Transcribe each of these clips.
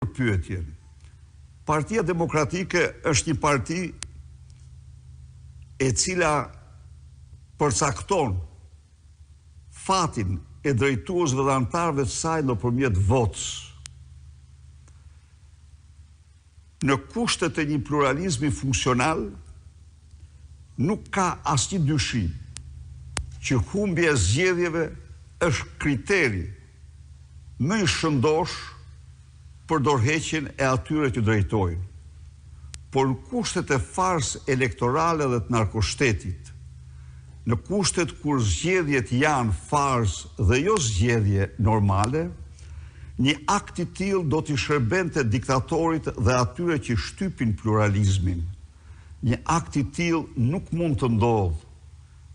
Për pyetjen. Partia Demokratike është një parti e cila përcakton fatin e drejtuesve dhe anëtarëve të saj nëpërmjet votës. Në kushtet e një pluralizmi funksional, nuk ka asnjë dyshim që humbja e zgjedhjeve është kriteri më i shëndoshë për dorëheqjen e atyre që drejtojnë. Por në kushtet e farsës elektorale dhe të narkoshtetit, në kushtet kur zgjedhjet janë farsë dhe jo zgjedhje normale, një akt i tillë do t'i shërbente diktatorit dhe atyre që shtypin pluralizmin. Një akt i tillë nuk mund të ndodhë,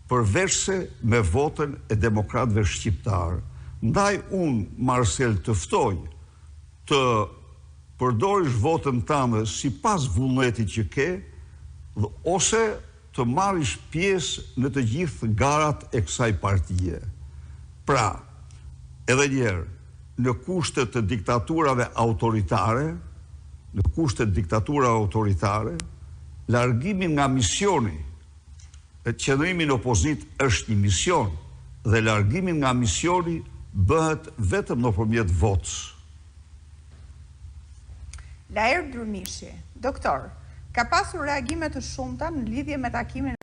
përveçse me votën e demokratëve shqiptarë. Ndaj unë, Marsel, të ftoj të përdorish votën tënde sipas vullnetit që ke dhe ose të marrish pjesë në të gjithë garat e kësaj partie. Pra, edhe një herë, në kushte të diktaturave autoritare, në kushte të diktaturave autoritare, largimi nga misioni Qëndrimi në opozitë është një mision dhe largimi nga misioni bëhet vetëm nëpërmjet votës. Laert Dyrmishi, Doktor, ka pasur reagime të shumta në lidhje me takimin.